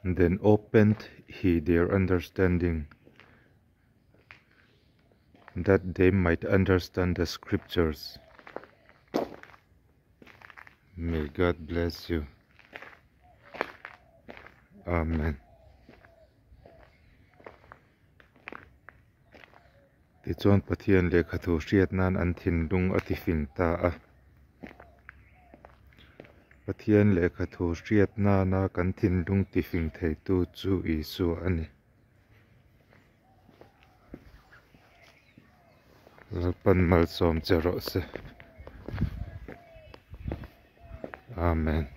Then opened he their understanding, that they might understand the scriptures. May God bless you. Amen. Tichuan Pathian lehkha thu hriat nan an thinlung a tifing ta a. Pathian lehkha thu hriat nana kan thinlung tifing theitu chu Isua a ni. Lalpan malsawm che rawh se. Amen.